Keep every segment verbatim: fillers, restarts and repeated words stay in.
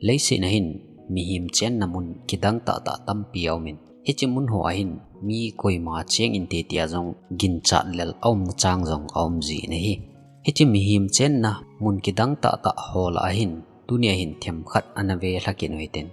Leiset a hin mihem chenna mun kidang tahtah tampi aumin, hiche mun ho a hin mi koima cheng inte tia jong ginchat lel aumna chang jong aum jin ahi. Hiche mihem chenna mun kidang tahtah ho lah a hin, tunia hin themkhat ana ve lhakin uhitin.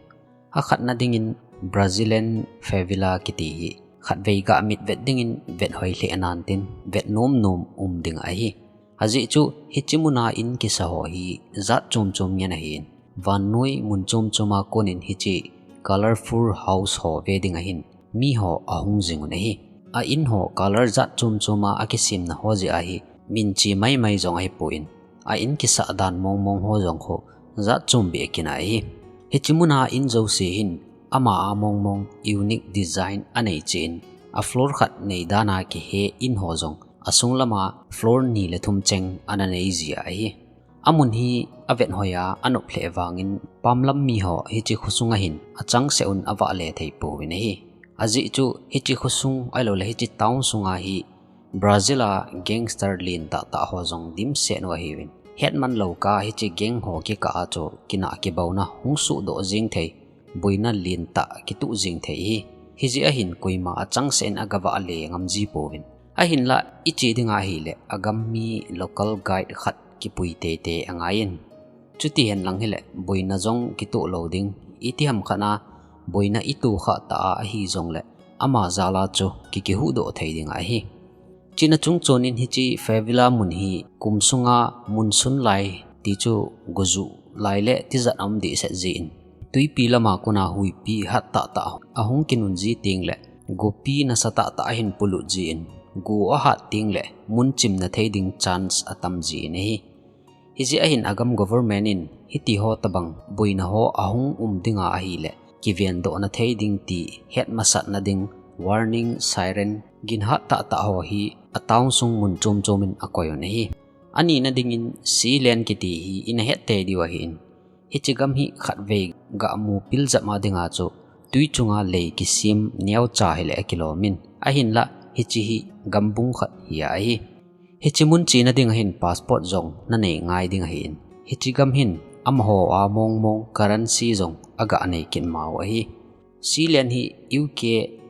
Akhatna dingin Brazilian favela kiti hi, khatvei gah mit vet dingin vet hoi lheh nantin, vet nom nom um ding ahi. Ajeh chu hiche muna in kisa ho hi jat chom chom ngen ahin, vannoi mun chom choma konin hiche colorful house ho ve ding a hin mi ho ahung jing un ahi. A in ho color jat chom choma akisemna ho jeh a hi minchi mai mai jong ahipon, a in kisah dan mong mong ho jong khu jat chom beh a kinai ahi. Hiche muna in jouse hin ama a mong mong unique design anei cheh in, a floor khat nei dan a kihe in ho jong asung lama floor ni le thum cheng ana nei jia ahi. Amun hi avet hoi a, anop lheh vangin pamlam mi ho hiche khosung a hin achangseh un avah le thei pouvin ahi. Ajeh chu hiche khosung ahilouleh hiche town sunga hi Brazil a gangster len tahtah ho jong dimset u ahiuvin, hetman lou kah a hiche gang ho kikah a chu kinah kibauna hung sohdoh jeng thei, boina lentah kitoh jeng thei ahi. Hijeh a hin koima achangseh in agavah le ngam ji pouvin. Ahinlah iche dinga ahileh agam mi local guide khat kipui teitei angaiyin, chuti henlang hileh boina jong kitoh lou ding, itiham khat a boina itoh khah tah a ahi jongleh ama jal a chu kikihuhdoh thei ding ahi. Chena chung chonin hiche favela mun hi kum sunga monsoon lai ti chu gojuh lai le tijat aum dehset jeh in, twipi lama kona huipi hat tahtah ahung kinun ji tengleh gopi nasa tahtah ahin polut jeh in, go ahat tengleh mun chimna thei ding chance atam jin ahi. Hijeh a hin agam government in hiti ho tobang boina ho ahung um dinga ahileh kivendohna thei ding ti hetmasatna ding warning siren ginhat tahtah ho hi a town sung mun chom chom in akoi un ahi. Anina dingin Sealand kiti hi ina het tei diu ahin, hiche gam hi khatvei gah mu pil jep a dinga chu twi chunga lei kisem neocha hileh akilomin, ahinlah hiche hi gambung khat hi ahi. Hiche mun chena ding a hin passport jong nanei ngai ding ahin, hiche gam hin amaho a mong mong currency jong agah nei kit mau ahi. Sealand hi U K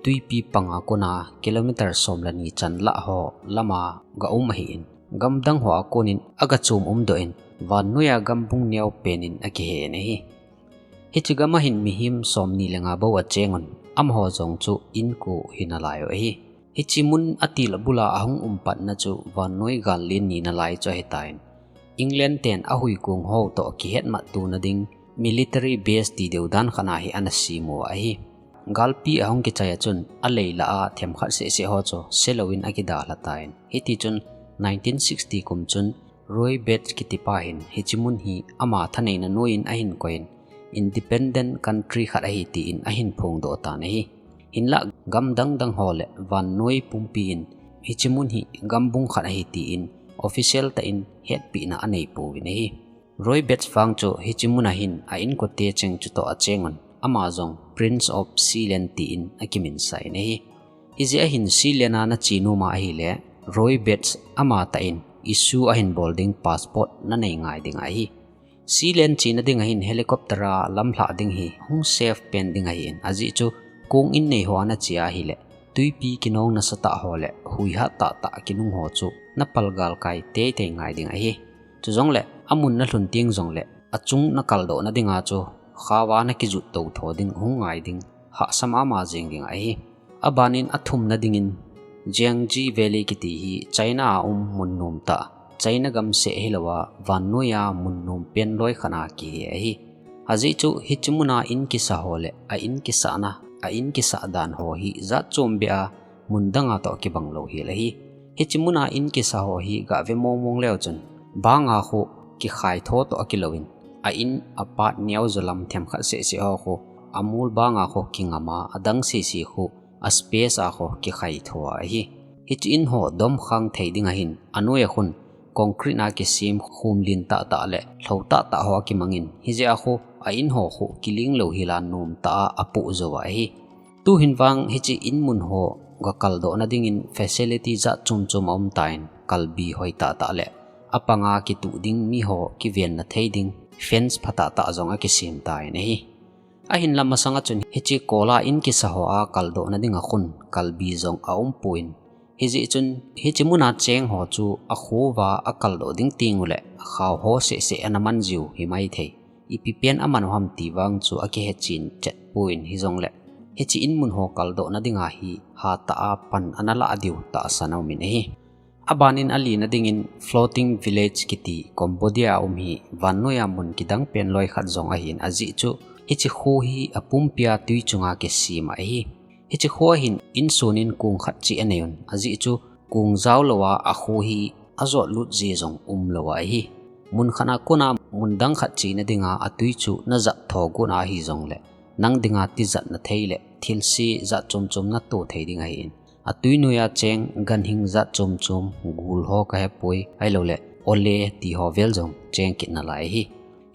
twipi panga kona kilometer som le ni chan lah ho lama ga um ahin, gamdang ho a konin aga chom umdoh in, vannoiya gambung neo penin akihen ahi. Hiche gam a hin mihem somni le nga bou achengun, amaho jong chu inko hina lai u ahi. Hiche mun atil abula ahung um patna chu vannoi gal len nina lai chu ahitan, England ten ahuikong ho toh kihetmat tona ding military base ti deu dan khat a hi ana sem u ahi. Galpi ahung kichai a chun alei lah a themkhat seh seh ho chu selouvin akidalha tan, hitichun nineteen sixty kum chun Roy Bates kitipa hin hiche mun hi ama thaneina noiyin ahin koiyin, independent country khat ahi tin ahin phongdoh tan ahi. Hinlah gam dang dang ho le vannoi pumpi in hiche mun hi gambung khat ahi tin official tah in hetpehna anei pouvin ahi. Roy Bates vang chu hiche mun a hin a inkote cheng chutoh achengun, ama jong Prince of Sealand tin akiminsah in ahi. Hijeh a hin Sealand a nache nom a ahileh, Roy Bates amatah in issue ahin bol ding passport nanei ngai ding ahi. Sealand chena ding a hin helicopter a lamlhah ding hi hung safe pen ding ahin, ajeh chu kong in nei ho a nache a ahileh, twipi kinong nasatah ho le hui hat tahtah kinung ho chu napal galkai teitei ngai ding ahi. Chujongleh amun nalhun teng jongleh achung nakaldohna dinga chu khaova nakijut tou tho ding hung ngai ding, hahsa mama jeng ding ahi. Abanin athumna dingin Yangtze Valley kiti hi China a um mun nomtah, China gam seh hilouva vannoiya mun nom pen loi khat a kihe ahi. Ajeh chu hiche muna in kisa ho le a in kisahna, a in kisah dan ho hi jat chom beh a mun danga toh kibang lou hel ahi. Hiche muna in kisa ho hi gave mong mong leu chun, banga khu kikhai tho toh akilouvin, a in apat neo jolam themkhat seh seh ho khu amol banga khu kingam a, adang seh seh khu a space a khu kikhai tho ahi. Hiche in ho domkhang thei ding a hin anoiya khun concrete a kisem khum len tahtah le lhou tahtah ho akimangin, hijeh a khu a in ho khu kiling lou hel a nomtah a apoh jou ahi. Tuhin vang hiche in mun ho gakaldohna dingin facility jat chom chom aumtan, kalbi hoi tahtah le apanga kituh ding mi ho kivenna thei ding fence phatah tah jong akisem tan ahi. Ahinla masanga chun hiche kola in kisa hoa kaldohna dinga khun kalbi jong aumpon, hijeh chun hiche muna cheng ho chu akhouva akaldoh ding tenguleh khao ho sehseh ana man jiu himaithei. Ipi pen aman u ham ti vang chu akihechen chetpon, hijongleh hiche in mun ho kaldohna dinga hi hatah a pan ana lah diu tahsan aumin ahi. Abanin alina dingin Floating Village kiti Cambodia a um hi vannoiya mun kidang pen loi khat jong ahin, ajeh chu hiche kho hi apumpia twi chunga kisem ahi. Hiche kho hin insunin kong khat cheh aneiyun, ajeh chu kong jaolouva akho hi ajotlut ji jong umlou ahi. Mun khat a kona mun dang khat chena dinga atwi chu najat tho got ahijongleh nang dinga tijatna thei leh thilse jat chom chom nato thei ding ahin. Atwi noiya cheng ganhing jat chom chom, gul ho kahepoi, ahilouleh ole ti ho vel jong cheng kit nalai ahi.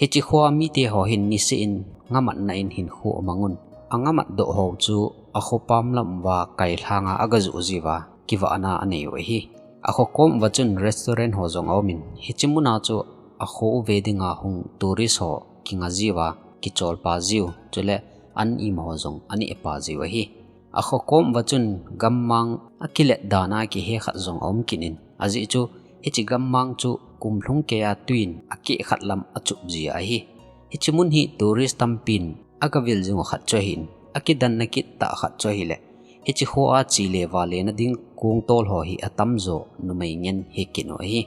Hiche khoa mite ho hin niseh in ngamatna in hinkho amangun, angamat doh ho chu akho pam lam uva kailhanga agajoh jiuva kivahna aneiu ahi. Akho kom uva chun restaurant ho jong aumin, hiche muna chu akhou ve dinga hung tourist ho kinga jiuva kicholpa jiu, chuleh an ima ho jong anehpa jiu ahi. Akho kom uva chun gammang akilet dana kihe khat jong aum kit in, ajeh chu hiche gammang chu kumlhung keija twin akeh khat lam achup ji ahi. Hiche mun hi tourist tampin agavil jingu khat chu ahin, akidanna kit tah khat chu ahileh hiche khoa chele valena ding kongtol ho hi atamjo numei ngen hikit u ahi.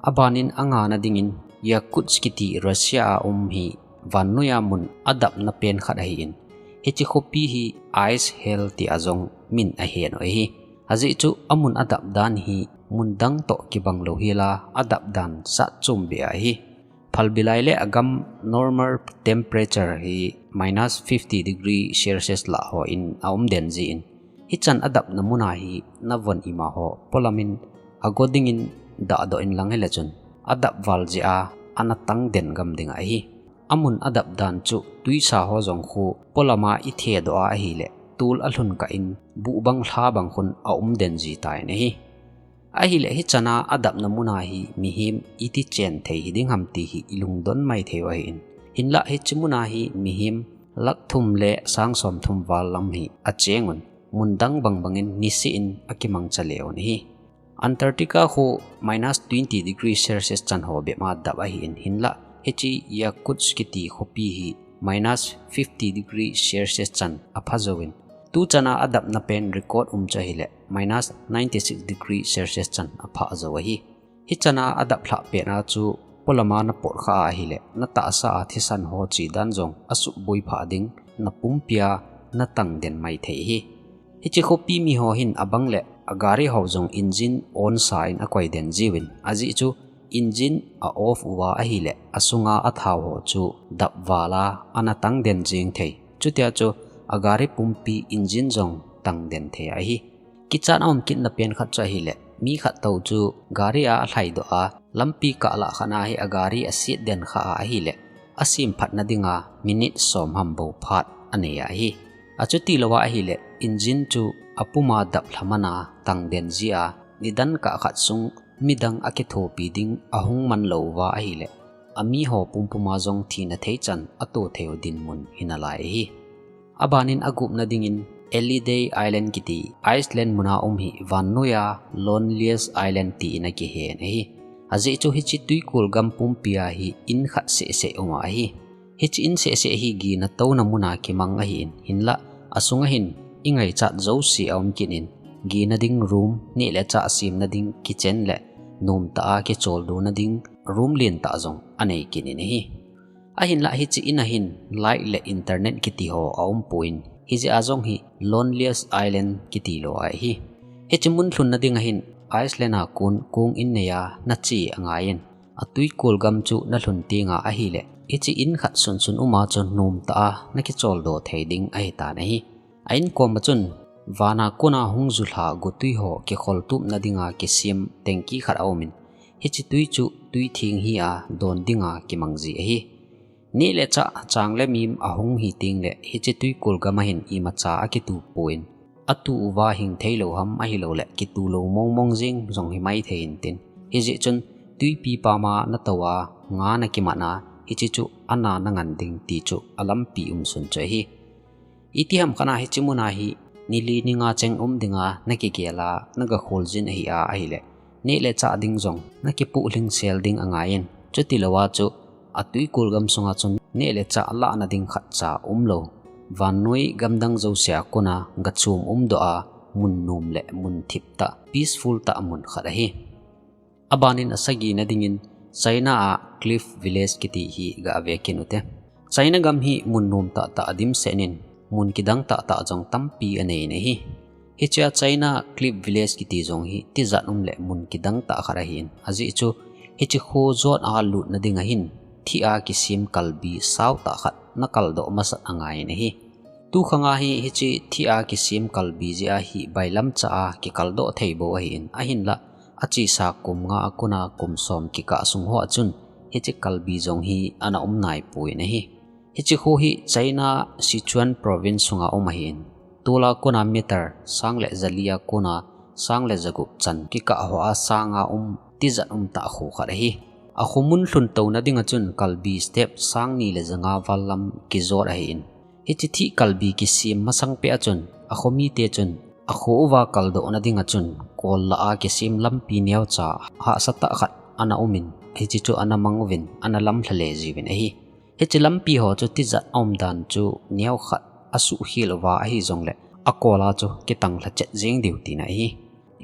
Abanin angana dingin Yakutsk kiti Russia a um hi vannoiya mun adapna pen khat ahin, hiche khopi hi Ice Hell tia jong min ahen u ahi. Ajeh chu amun adap dan hi mun dang toh kibang lou hela adap dan jat chom beh ahi. Phalbi lai le agam normal temperature hi minus fifty degree Celsius lah hon aum den jin, hichan adapna muna hi navon ima ho polamin ago dingin dahdoh inlang hileh chun adap val jeh a ana tang den gam ding ahi. Amun adap dan chu twisa ho jong khu polama ithedoh a ahileh tol alhun kah in buhbang lha bang khun aum den ji tan ahi. Ahileh hichana adapna muna hi mihem iti chen thei hiding ham ti hi ilungdon maithei u ahin. Hinlah hiche muna hi mihem lakh thum le sang somthum val lam hi achengun, mun dang bang bangin niseh in akimangcha le un ahi. Antarctica khu minus twenty degree Celsius chan ho bep ma dap ahin, hinlah hiche Yakutsk kiti khopi hi minus fifty degree Celsius chan apha jouvin, tuchana adapna pen record um chu ahileh minus ninety six degree Celsius chan apha jou ahi. Hichana adap lhah pet a chu polama napot khah ahileh natahsa a thisan ho chedan jong asuhboi phah ding, napumpia natang den maithei ahi. Hiche khopi mi ho hin abang leh agari ho jong engine on sa in akoi den jiuvin, ajeh chu engine a off uva ahileh asunga athao ho chu dap vala ana tang den jing thei. Chutia chu agari pumpi engine jong tang den thei ahi. Kichat aum kitna pen khat chu ahileh, mi khat tou chu gari a alhaidoh a, lampi kah lah khat a hi agari aset den khah a ahileh, asem phatna dinga minute som ham bou phat anei ahi. Achuti louva ahileh, engine chu apuma dap lha mana tang den jia, nidan kah khat sung midang akithopi ding ahung man louva ahileh, ami ho pumpuma jong thina thei chan ato theiu dinmun hinalai ahi. Abanin agupna dingin Elliday Island kiti Iceland muna um hi vannoiya loneliest island tiin akihen ahi. Ajeh chu hiche twikol gam pumpia hi in khat sehseh uma ahi. Hiche in sehseh hi gina touna muna kimang ahin, hinlah asunga hin ingaichat jouse aum kit in, gina ding room, neh le chah semna ding kitchen le nomtah a kicholdo na ding room lentah jong anei kit in ahi. Ahinlah hiche in a hin light le internet kiti ho aumpon, hijeh a jong hi loneliest island kiti lou ahi. Hiche mun lhunna dinga hin Iceland a kon kong in neiya nache angaiyin, atwikol gam chu nalhun tenga ahileh, hiche in khat sunsun uma chu nomtah a nakicholdo thei ding ahitan ahi. A in koma chun, vana kona hung julha gotwi ho kikholtupna dinga kisem tanki khat aumin, hiche twi chu twitheng hia don dinga kimang ji ahi. Neh le chah, chang le mim ahung hi tengleh, hiche twikol gam a hin imacha akitupon, atu uva hing theilou ham ahilouleh kituhlou mongmong jeng jong himaithei intin. Hijeh chun twipi pama natou a, nga nakimat a, hiche chu ana na ngan ding ti chu alampi umsun chu ahi. Itiham khat a hiche muna hi nili ninga cheng um dinga nakigel a naga kholjin ahi a ahile, neh le chah ding jong nakipuh lhingsel ding angaiyin, chuti louva chu atwikul gam sunga chu neh le chah lahna ding khatcha umlou, vannoi gamdang jousea kona gachom umdoh a, mun nom le mun thip tah, peaceful tah mun khat ahi. Abanin asagina dingin China a Cliff Village kiti hi gave kit ute. China gam hi mun nom tahtah adimset in, mun kidang tahtah jong tampi anei in ahi. Hichea China Cliff Village kiti jong hi tijat um le mun kidang tah khat ahin, ajeh chu hiche kho jot a lutna dinga hin thih a kisem kalbi sao tah khat nakaldoh masat angaiyin ahi. Tukhang a hi hiche thih a kisem kalbi jeh a hi bailamcha a kikaldoh thei bou ahin, ahinlah achesa kum nga a kona kum som kikah sung hoa chun hiche kalbi jong hi ana um naipoi in ahi. Hiche kho hi China Sichuan Province sunga um ahin, tola kona meter sang le jali a kona sang le jagup chan kikah hoa sanga um tijat umtah kho khat ahi. Akho mun lhuntouna dinga chun kalbi step sang ni le janga val lam kijot ahin, hiche thih kalbi kisem masang peh a chun akho mite chun akho uva kaldohna dinga chun kol lah a kisem lampi neocha hahsatah khat ana umin, hiche chu ana mang uvin ana lamlha le jiuvin ahi. Hiche lampi ho chu tijat aumdan chu neokhat asuhkhel uva ahijongle akol a chu kitanglha chet jeng diu tina ahi.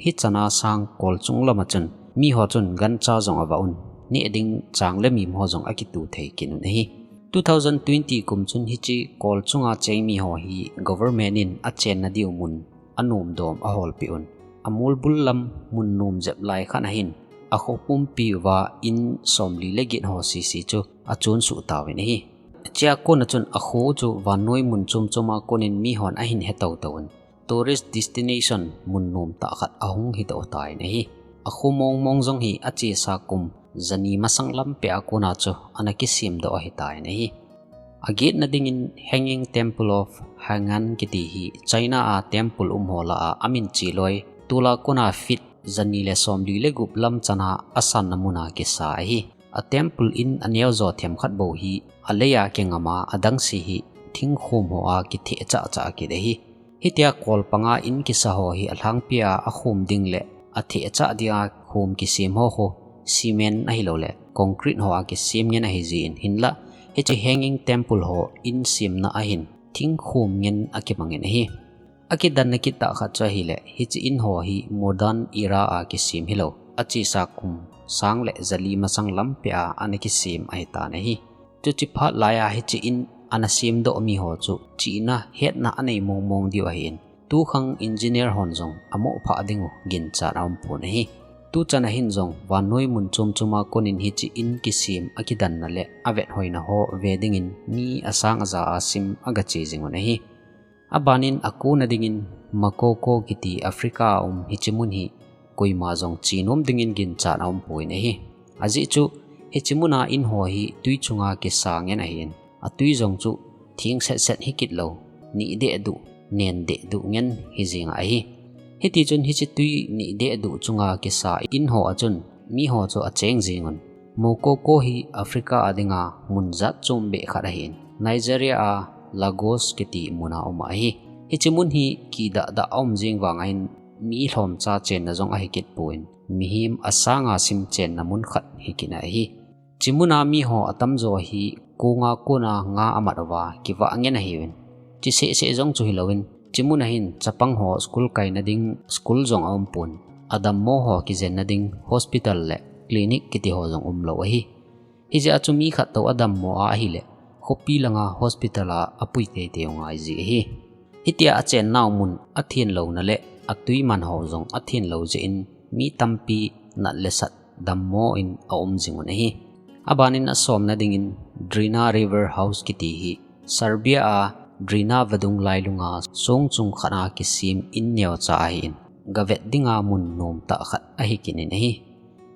Hichana sang kol chung lama chun miho chun gancha jong avah un, neh ding chang le mim ho jong akitu thei kit un ahi. Two thousand twenty kum chun hiche kol chunga cheng miho hi government in achenna diu mun anomdom aholpeh un, amolbul lam mun nom jep lai khat a hin akho pumpi uva in somli le get ho sese chu achonsuh tauvin ahi. Hichea kona chun akho chu vannoi mun chom choma konin mihon ahin he toutouvin, tourist destination mun nomtah khat ahung hitoh tan ahi. Akho mongmong jong hi achesa kum jani masang lam peh a kona chu ana kisemdoh ahitan ahi. Agetna dingin Hanging Temple of Hang'an kiti hi China a temple umho lah a amincheloi, tola kona feet jani le somli le gup lam chana asanna muna kisa ahi. A temple in aneojo themkhat bou hi alei a kingam a, adangse hi thingkhom hoa kitheh chahchah kit ahi. Hitia kol panga in kisa ho hi alhangpia akhom ding le atheh chah dia khom kisem ho khu cement ahiloule concrete hoa kisem ngen ahijeh in, hinlah hiche Hanging Temple ho in semna a hin thingkhom ngen akimangin ahi. Akidanna kittah khat chu ahile, hiche in ho hi modern era a kisem hilou, achesa kum sang le jali masang lam peh a ana kisem ahitan ahi. Chuche phat laiya hiche in ana semdoh miho chu chihna hetna anei mongmong diu ahin, tukhang engineer hon jong amoh phah dingu ginchat aumpon ahi. Tuchan a hin jong vannoi mun chom choma konin hiche in kisem akidanna le avethoina ho ve dingin mi asang aja a sim agache jingun ahi. Abanin akona dingin Makoko kiti Africa a um hiche mun hi koima jong chenom dingin ginchat aumpon ahi. Ajeh chu hiche muna in ho hi twi chunga kisa ngen ahin, atwi jong chu theng setset hikit lou, nih dehduh, nen dehduh ngen hijeng ahi. Hitichun hiche twi nih dehduh chunga kisa in ho a chun miho chu acheng jengun. Makoko hi Africa a dinga mun jat chombeh khat ahin, Nigeria a Lagos kiti muna um ahi. Hiche mun hi kidahdah aum jeng vanga hin mi lhomcha chenna jong ahikit pon, mihem asanga sim chenna mun khat hikit ahi. Hiche muna miho atamjo hi konga kona nga amat uva kivah ngen ahiuvin, hiche sehseh jong chu hilouvin, hiche muna hin chapang ho school kaina ding school jong aumpon, adammo ho kijenna ding hospital le clinic kiti ho jong umlou ahi. Hijeh a chu mi khattou adammo a ahile, khopi langa hospital a apui teitei u ngai ji ahi. Hitia achennau mun athenlouna le atwi man ho jong athenlou jeh in mi tampi nat le sat dammo in aum jingun ahi. Abanin asomna dingin Drina River House kiti hi Serbia a Drina vadung lailunga songchung khat a kisem in neocha ahin, gavet dinga mun nomtah khat ahikit in ahi.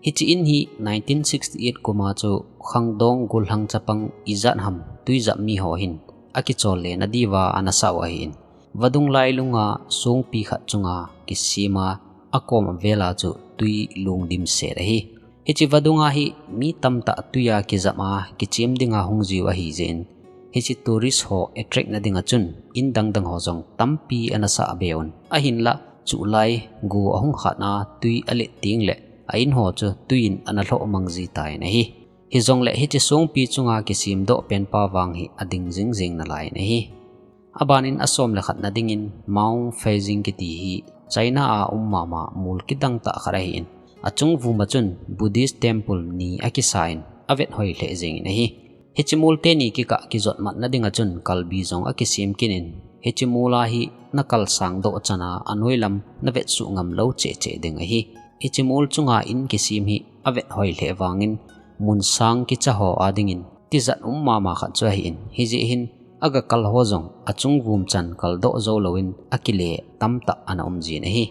Hiche in hi nineteen sixty-eight kuma chu khangdong gollhang chapang ijat ham twijap miho hin akichollena diuva anasah u ahin, vadung lailunga songpi khat chunga kisema akom avela chu twi lungdimset ahi. Hiche vadung a hi mi tamtah tui a kijam a kichem dinga hung jiu ahi jeh in, hiche tourist ho attract na dinga chun in dangdang ho jong tampi ana sah be un. Ahinlah, chulai go ahung khat a tui alet teng le a in ho chu tui in ana lhoh mang ji tan ahi. Hijongle hiche songpi chunga kisem doh pen pa vang hi ading jingjing nalai in ahi. Aban in asom le khat na dingin Mount Fuji kiti hi China a um mama mol kidang tah khat ahi in, achung vum a chun Buddhist temple ni akisa in avet hoi lheh jeng in ahi. Hiche mol teni kikah kijot mat na dinga chun kalbi jong akisem kit in, hiche mol a hi nakal sang doh chan a anoi lam navet suh ngam lou cheh cheh ding ahi. Hiche mol chunga in kisem hi avet hoi lheh vangin mun sang kicha ho a dingin tijat um mama khat chu ahi in, hijeh hin aga kal ho jong achung vum chan kal doh jou louvin akile tamtah ana um jin ahi.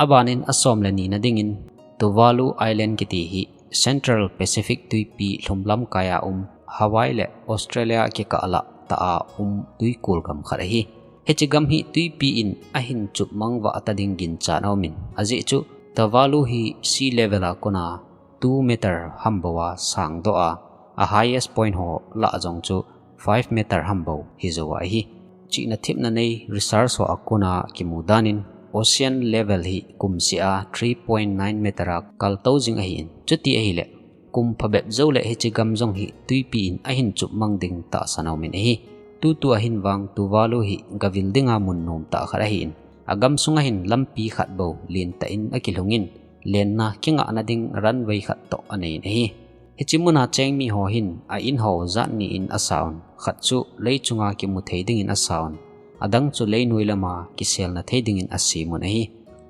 Aban in asom le ni na dingin Tuvalu Island kiti hi Central Pacific tuipi lhum lamkai a um Hawaii le Australia kikah lah tah a um tuikol gam khat ahi. Hiche gam hi tuipi in ahin chup mang vah ta ding ginchat aum in, ajeh chu Tuvalu hi sea level a kona two meter ham bou a sang doh a, a highest point ho lah jong chu five meter ham bou hi jou ahi. Chihna thepna nei research ho a kona kimu dan in ocean level hi kumseh a three point nine meter a kal tou jing ahi in, chuti ahile kum phabep jou le hiche gam jong hi tuipi in ahin chup mang ding tahsan aum in ahi. Tutu a hin vang Tuvalu hi gavil dinga mun nom tah khat ahi in, agam sunga hin lampi khat bou lentah in akilhung in, lenna kingah na ding runway khat toh anei in ahi. Hiche muna cheng mi ho hin a in ho jat ni in asa un, khat chu lei chunga kimu thei dingin asa un, adang chu lei noi lama kiselna thei dingin asem un ahi.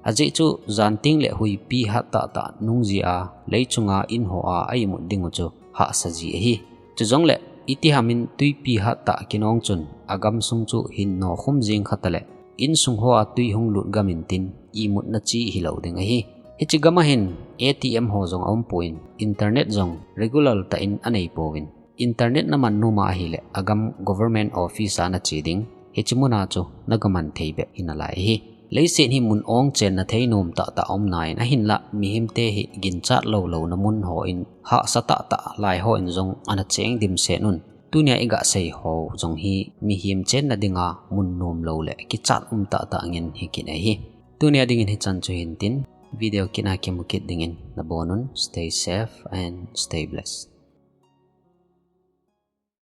Ajeh chu jan teng le huipi hat tah tah nung jeh a lei chunga in ho a a imut ding u chu hahsa ji ahi. Chujongle iti ham in tuipi hat tah kinong chun agam sung chu hin nokhum jeng khat a le insung ho a tui hung lut gam in tin imutna chi hilou ding ahi. Hiche gam a hin A T M ho jong aum poi in, internet jong regular tah in anei pouvin, internet na man nom a ahile agam government office a nache ding, hiche muna chu naga man thei bep hi nalai ahi. Leiset hi mun ong chenna thei nom tah tah aum nan ahinlah mihem te hi ginchat lou lou na mun ho in hahsa tah tah lai ho in jong ana cheng dimset un. Tunia iga sei ho jong hi mihem chenna dinga mun nom lou le kichat um tah tah ngen hi kit ahi. Tunia dingin hichan chu hin tin, video kit a kimu kit dingin nabon un, stay safe and stay blessed.